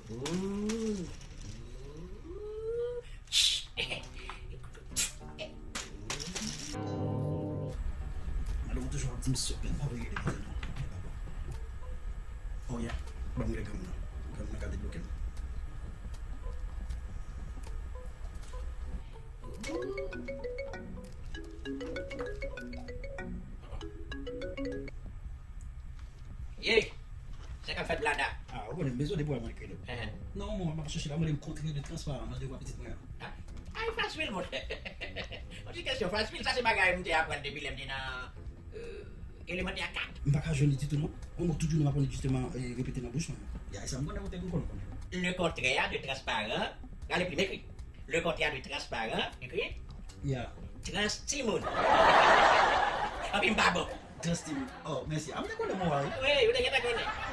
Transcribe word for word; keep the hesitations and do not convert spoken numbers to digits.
Madanm toujou ap di m sòt, men m pa vle rele madanm nan. Oh yeah, ban m rele granm nan. Granm nan ka debloke m. Ye, sa k ap fèt blada? Ah, ou konnen, m bezwen depi w wè mwen kreye. Ehe. Non, mwen, m ap chèche la, mwen, m kontre de transparan nan devwa pitit mwen an. Ah, ay, fasil, monchè. Yon ti kesyon fasil, sa se bagay m te aprann depi lè m te nan, euh, elemantè kat. M pa ka jwenn li ditou, non. Yon mo tout jounen m ap konn jisteman, eh, repete nan bouch mwen. Ya, e sa m konnen, ou te konn konnen. Le contraire de transparent, gade plim ekri. Le contraire de transparent, ekri. Ya. Trans timoun. Anpi m pa bon. Trans timoun. Oh, mèsi. Ah, m te konnen mo a, wi. Wi, ou te gentan konnen.